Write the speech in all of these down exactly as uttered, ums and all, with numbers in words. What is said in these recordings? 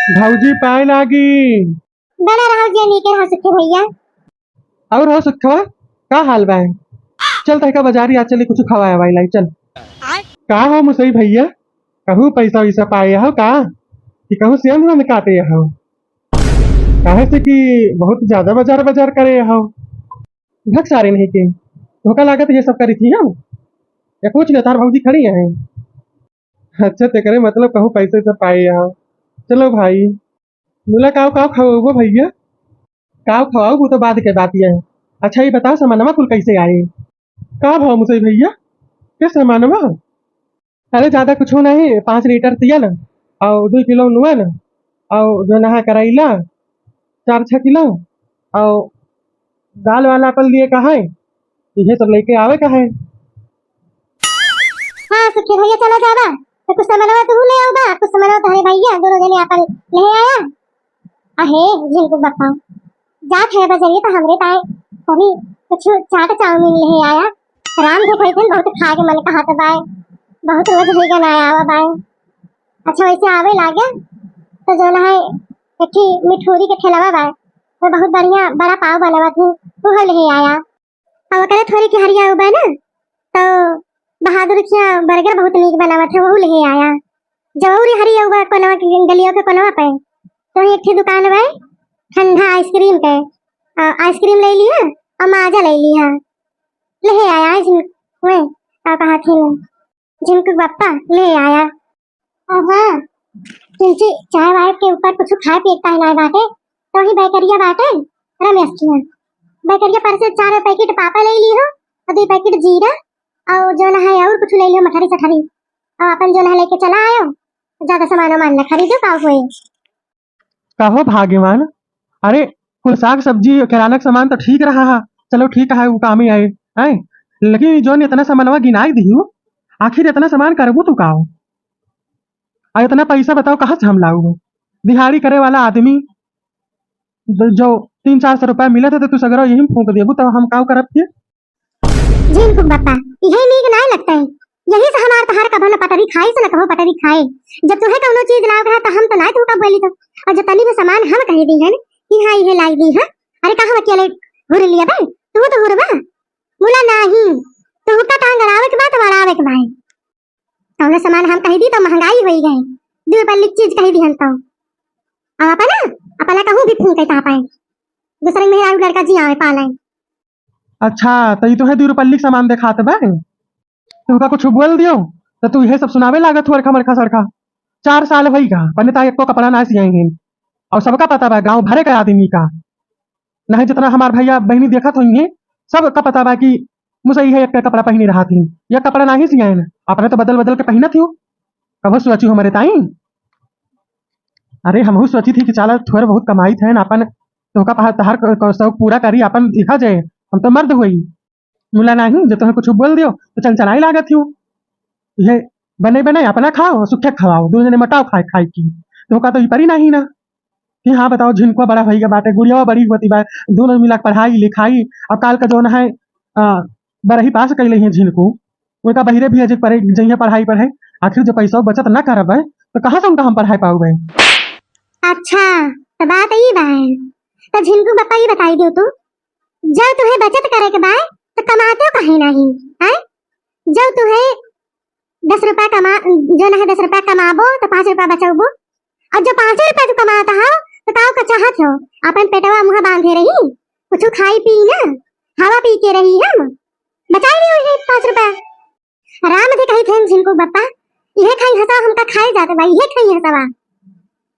भौजी पाए लागी। बना रहो जे नीके रहो सुखे भैया। और हो सुखवा, का हाल बा? चल तहका बाजारी आ चली, कुछ खवाए वाई लाई, चल। का हो मुसई भैया, कहूँ पैसा वैसा पाए हो का, कि कहूँ सेंध वेंध काटे हो? काहे से कि बहुत ज्यादा बाजार बाजार करे हो। भक सारे नहीं के, धोखा लागत ये सब करी थी हम। या कुछ नहीं, तार भौजी खड़ी है। अच्छा, तेकरे मतलब कहूँ पैसे से पाए हो। चलो भाई, मुला काव काव खवाओ भैया? काव खवाओ, वो तो बाद के बात ये है। अच्छा, ये बताओ, सामानवा कुल कैसे आए? का भाव मुसई भैया, के सामानवा? अरे, ज्यादा कुछ नहीं, पाँच लीटर तेल और दो किलो नून और जो नहा करैला चार छः किलो और दाल वाला अपन लिए का है, इहे सब लेके आवे का है। हाँ सुखी भैया, चला जाबा तो कुछ सामानवा तू ले आउबा, कुछ सामानवा तोहरे भैया दोनों जने अपन ले आया। अहे झिनकू बप्पा, जात है बजरिया तो हमरे ताए तनी कुछ चाट चाउमीन ले आया। राम के खाई थे, बहुत खा के मन कहा तो बाय, बहुत रोज होइगा ना आवा बाय। अच्छा, वैसे आवे लागे तो जो ना है एक ठी मिठोरी के ठेलावा बाय, वो बहुत बढ़िया बड़ा पाव बनावा थे, वो ले आया। और ओकरे थोड़ी के हरिया उबा ना, तो बहादुर खिया बर्गर बहुत नीक बनावत है, वहू ले आया। जौरी हरिया उबा कोनवा के, गलिया के कोनवा पे, तो एक ठे दुकान बा ठंडा आइसक्रीम के, आ, आइसक्रीम ले लिया और माजा ले लिया। ले आया आज वे, का कहा थे, झिनकू बप्पा ले आया। हाँ, तुलसी चाय वाय के ऊपर कुछ खाए पिए के काहे नाय बाटे, तो ही बेकरिया बाटे रमेश किया। बेकरिया पर से चार पैकेट पापा ले ली हो और दो पैकेट जीरा और जो ना है और कुछ ले लियो मठरी सठरी और अपन जो ना लेके चला आयो। ज्यादा सामान वामान ना खरीदो, का होए। कहो भाग्यवान, अरे कुल साग सब्जी किराना के सामान तो ठीक रहा है, चलो ठीक है, वो काम ही आए, हैं? लेकिन जौन इतना सामानवा गिनाई दिहू, आखिर इतना सामान करबू तू का? आ इतना पैसा बताओ कहाँ से हम लाऊ? दिहाड़ी करे वाला आदमी द-, जो तीन चार सौ रुपया मिलत है तो तू सगरो यही फूंक देबू, तब हम का करब फिर? झिनकू बप्पा, इहे नीक नाय लगता है। यही से हमार तहार कभो न पटरी खाई से न कभो पटरी खाए। जब तुहे कौनो चीज लाओ रहा तो हम तो नाय तुहका बोली तो, और जब तनी भी सामान हम कह दी हन कि हाँ इहे लाई दी है, अरे कहाँ अकेले हुर लिया बे, तू तो हुरबा मुला नाही, तुहका टांग अड़ावे के बा तो अड़ावे के भाई। कौनो सामान हम कह दी तो महंगाई होई गए, दो रुपया की चीज कह दी हम तो। अब अपना, अपना कहूँ भी फूंके ता पाए, दूसरे मेहरारू लड़का जी आवे पाले। अच्छा, तो ई तोहे दू रुपल्ली के सामान देखात बा? तुहका कुछ बोल दियो, तो तू इहे सब सुनावे लागत हो, अरखा मरखा सड़खा। चार साल होई गा, पन्ने ता एको कपड़ा ना सियाई हैं। और सबका पता बा, गांव भरे का आदमी का। नहीं जितना हमार भैया बहनी देखत होई हैं, सबका पता बा कि मुसई है एक कपड़ा पहनी रहत ही, एक कपड़ा नाही सियाइन, अपने तो बदल बदल के पहनत ही। कबो सोची हमरे ताई? अरे हमहू सोची थी कि चाला थोड़ा बहुत कमाई थे ना अपन, तोहका पहा-, तहार क-, क-, शौक पूरा करी, अपन देखा जाए, हम तो मर्द हुई। मुला नाही, जब तुम्हें कुछ बोल दियो, तो चंचलाई लागत हो। ये बने बने अपना खाओ, सुखे खवाओ, दो जने मटाओ खाए, खाए की। तोहका तो ई परी नाही ना। कि हाँ बताओ, झिनकुआ बड़ा भइया बाटे, गुड़ियावा बड़ी होती बा, दोनों मिला के पढ़ाई लिखाई, और काल का जौन है, आ, बरही पास कैले हैं झिनकू, उनका बहिरे भी अजिक पढ़े, जइहे पढ़ाई पढ़े। आखिर जो पैसा बचत ना करबे, तो कहाँ से उनका हम पढ़ाई पाऊबे? अच्छा, तो बात ई बा, तो झिनकू बप्पा ई बताई दियो तू, जब तुहे बचत करे के बा, तो कमाते काहे नहीं, हैं? जब तुहे दस रुपया कमा, जो ना है दस रुपया कमाबो, तो पाँच रुपया बचौबो, और जो पाँच रुपया तू कमाता हो, तो काऊ का चाहत हो? अपन पेटवा मुँह बांधे रही, कुछ खाई पी ना, हवा पी के रही हम, बचाई लियो ये पाँच रुपया। राम थे कही थे झिनकू बप्पा, इहे खाई हंसा हमका खाए जाते बा, इहे खाई हंसावा।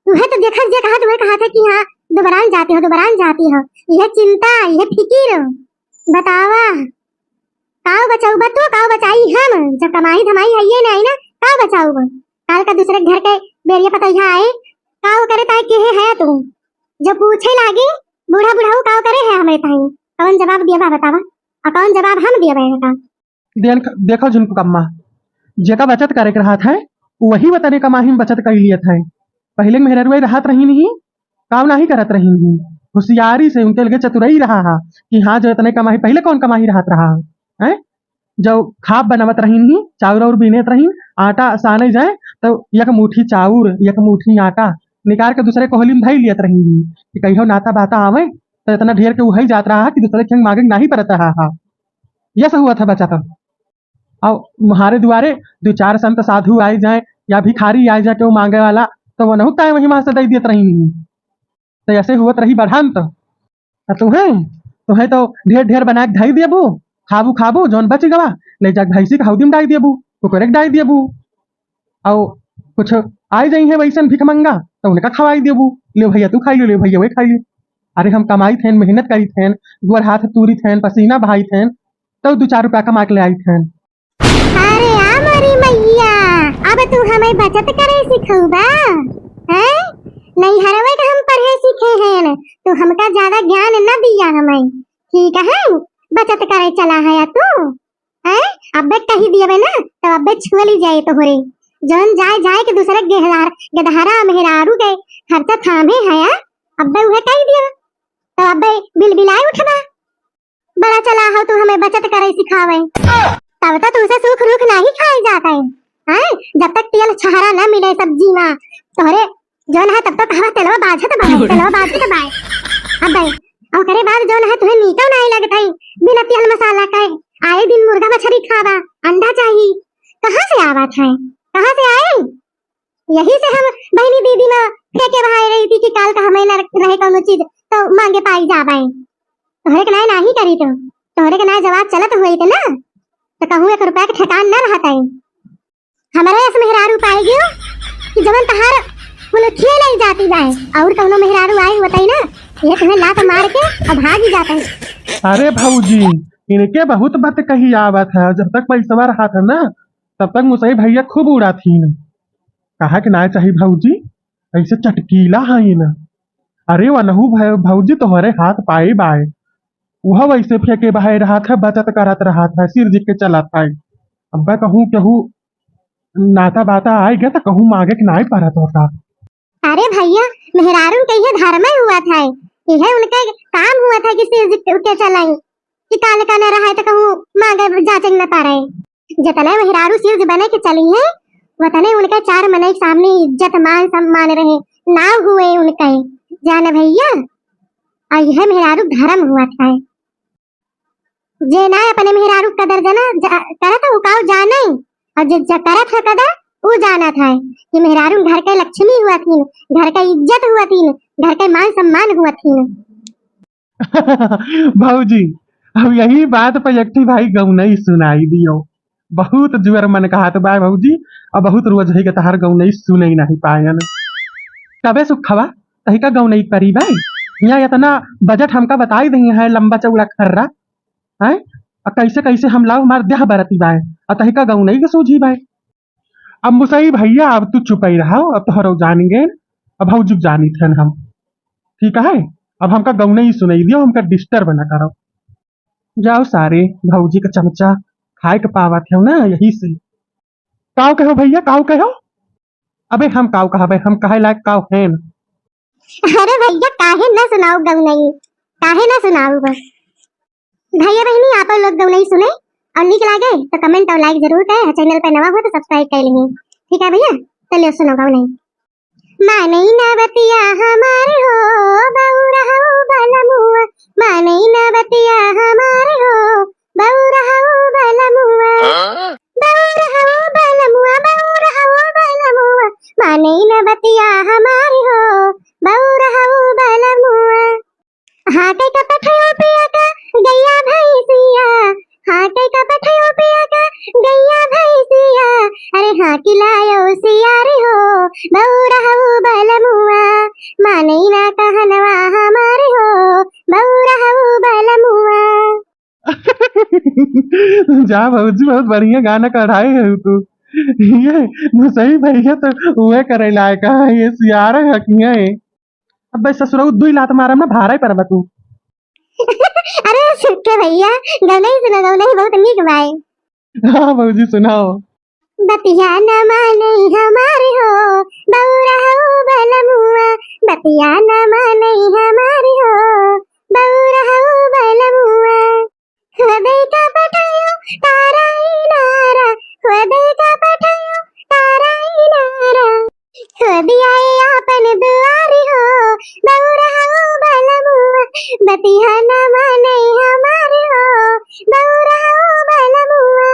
उहे तो देखत जे कहा, उहे कहा थे कि हाँ, दुबरान जाती हो, दुबरान जाती हो। इहे चिंता, इहे फिकिर। बतावा, काऊ बचाऊ बा तू, काऊ बचाई हम? जब कमाई धमाई है ये नहीं ना, काऊ बचाऊ बा? काल का दूसरे घर के बेरिया पतैया आए, काऊ करे ताई के है तू? जो पूछे लागे, बूढ़ा बुढ़ाऊ काऊ करे है हमारे ताई? कौन जवाब दिया बा बतावा? और कौन जवाब हम दिया बा का? देख, देखो झुनकू कम्मा, जेका बचत करे के रहत है, वही वतने कमाही में बचत कर लियत है। पहले मेहररुआ रहत रही नहीं, काम नाही करत रही नहीं। होशियारी से उनके लगे चतुराई रहा हा कि हाँ, जो इतने कमाही, पहले कौन कमाही रहत रहा है? जब खाप बनावत रही नहीं, चाउर और बीनत रही, आटा साने जाए, तो एक मुट्ठी चाउर, एक मुट्ठी आटा, निकार के दूसरे कोहली में धई लियत रही कि कहियो नाता बाता आवे, तो इतना ढेर के उहई जात रहा कि दूसरे खेंग मांगे के नाही परत रहा हा। यस हुआ था बचत। और म्हारे दुआरे दो चार संत साधु आए जाए या भिखारी आए जाए, केहू मांगे वाला, तो वो नहु ताए वही माँ से दई देत रही। तो ऐसे हुवत रही बढ़ंत। आ तुहें, तुहें तो ढेर ढेर बना के धई देबू, खाबू खाबू, जौन बच गवा, ले जाके भैंसी के हौदी में डाई देबू, कुकुरे के डाई देबू। और कुछ आई जाई है वैसन भिखमंगा, तो उनका खवाई देबू, ले भैया तू खाई ले, ले भैया वे खाई ले। अरे हम कमाई थेन, मेहनत करी थेन, गोर हाथ तूरी थेन, पसीना बहाई थेन, तो दो चार रुपया कमा के ले आई थेन। अरे आ मोरी मैया, अब तू हमें बचत करे सिखौबा, हैं? नैहरवे के हम पढ़े सीखे हैं, तू हमका ज्यादा ज्ञान न दिया हमें, ठीक है? बचत करे चला है तू, हैं? अबे कही दियबे ना, तो अबे छुअली जाए तोहरे। जौन जाए जाए के दूसरे गेहलार, गदहरा मेहरारू के खर्चा थामे है, अबे उहे कही दियबे, तो अबे बिलबिलाई उठबा। बड़ा चला हो तू हमें बचत करे सिखावे। तब तो तुमसे सूख रूख नाही खाए जात है, हैं? जब तक तेल छहरा ना मिले सब्जी में, तोहरे जौन है तब तो कहवा तेलवा बाझत बाय, तेलवा बाझत बाय। अबे ओकरे बाद जौन है तुहे नीको नाही लगत है, बिना तेल मसाला के आए दिन मुर्गा मछली खावा, अंडा चाही, कहाँ से आवत है, कहाँ से आए? यही से हम बहिनी दीदी में फेंके बहाए रही थी कि काल का हमें न रहे कौनो चीज तो मांगे पाई जाबे। तोहरे के नाय नाही करी तो, तोहरे के नाय जवाब चलत हुई थे ना, तो कहूँ एक रुपया के ठेकान न रहत है। हमारे ऐसे मेहरारू पाए गयो कि जवन तहार पुलखिए नहीं जाती बाय, और कौनो मेहरारू आए होते ना, ये तुम्हें लात मार के और भाग ही जाता है। अरे भौजी, इनके बहुत बात कही आवत है, जब तक पैसवा रहत है ना, तब तक मुसई भैया खूब उड़ाथीन। कहा के ना चाही भौजी, ऐसे चटकीला हईन। अरे वनहु भै-, भौजी तोहरे हाथ पाए बाय, वह वैसे फेंके बहाए रहत है, बचत करत रहत है, सिर जी के चलत है। अब कहूँ केहू नाता बाता आए गए तो कहूँ मांगे के नाई परत होता। अरे भैया, मेहरारू के ये धर्म हुआ था, यह उनका काम हुआ था कि सिर जी के चलाई। कि काल का न रहे तो कहूँ मांगे जाचे न पारे। जितने मेहरारू सिर जी बने के चली है, वतने उनके चार मनई के सामने इज्जत, मान, सम्मान रहे, नाव हुए उनके। जान भैया, और यह मेहरारू धर्म हुआ था। जे ना अपने मेहरारू कदर जना जा-, करत, उ काव जाने, और जे ज-, करत है कदर, उ जानत है कि मेहरारू घर के लक्ष्मी हुआ थीन, घर के इज्जत हुआ थीन, घर के मान सम्मान हुआ थीन। भौजी, अब यही बात पर एक ठी भाई गौनई सुनाई दियो। बहुत जुअर मन कहत बा भौजी, अब बहुत रोज है के तहार गौनई सुनई नहीं पायन। कबे सुखवा, तही का गौनई करी भाई? यहाँ इतना बजट हमका बताई दही है, लंबा चौड़ा खर्रा, हैं? आ कैसे कैसे हम लाओ हमार देह बरती बाय, आ तही का गौनई के सूझी बाय। अब मुसई भैया, अब तू चुपई रहो, अब तोहरो जान गए, अब भौजी जानी थन हम, ठीक है? अब हमका गौनई सुनाई दियो, हमका डिस्टर्ब ना करो। जाओ सारे भौजी का चमचा, खाए के पावत है ना, यही से। काव कहो भैया, काव कहो? अबे हम काव कहबे, हम कहे लायक काव हैं? अरे भैया, काहे ना सुनाओ गौनई, काहे ना सुनाओ बस। भैया बहिनी, आप लोग गौनई सुने और नीक लागे तो comment और like जरूर करें, channel पे नवा हो तो subscribe कर लेंगे, ठीक है भैया? चलिए सुनो गौनई। मानई ना बतिया हमार हो, बउरहउ बलमुआ, मानई ना बतिया हमार हो, बउरहउ बलमुआ। हाँ? बउरहउ बलमुआ, बउरहउ बलमुआ, मानई ना बतिया हमार हो, बउरहउ बलमुआ। हाँ के का पठयो पिया का गैया भैंसिया, हाँ के का पठयो पिया का गैया भैंसिया, अरे हाँ कि लायो सियारी हो, बउरहउ बलमुआ, मानई ना कहनवा हमारी हो, बउरहउ बलमुआ। जा भौजी, बहुत बढ़िया गाना कढ़ाई है तू। ये मुसई भैया तो उहे करे लायक है, ये सियारा हकिया है। अबे ससुरऊ, दुई लात मारम ना, भारा ही परबा तू। अरे सुखे भैया, गौनई सुना, गौनई बहुत नीक बाय। हाँ भौजी, सुनाओ। बतिया न मानई हमार हो, बउरहउ बलमुआ, बतिया न मानई हमार हो, बउरहउ बलमुआ। खुदे का पठायो तारा इनारा, खुदे का पठायो तारा इनारा। खुद आए आपन दू बतिया न माने हमार हो, बउरहउ बलमुआ।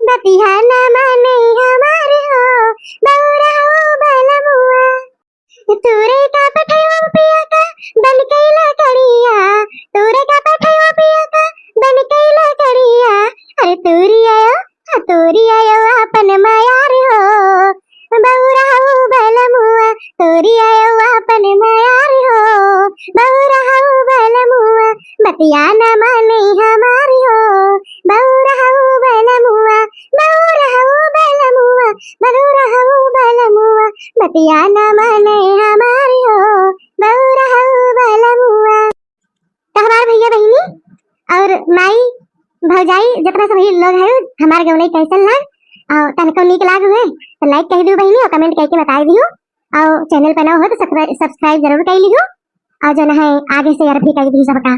बतिया न माने हमार हो, बउरहउ बलमुआ। तूरे का पठइबा पिया का बन के लकड़िया, तूरे का पठइबा पिया का बन के लकड़िया। अरे तूरी आयो, हाँ, तूरी आयो आपन मयार हो, बउरहउ बलमुआ। तूरी आयो आपन मयार हो, बउरहउ बलमुआ। बतिया न माने हमार हो, बउरहउ बलमुआ, बउरहउ बलमुआ, बउरहउ बलमुआ। बतिया न माने हमार हो, बउरहउ बलमुआ। तो हमार भइया बहिनी और माई भौजाई जितना सभी लोग है, हमार गवनई कैसन लाग और तनको नीक लाग हुए तो like कइ दियो बहिनी और comment कइके बताइ दियो और channel पर नवा हो तो subscribe जरूर कइ लियो और जौन है आगे share भी कइ दियो सबका।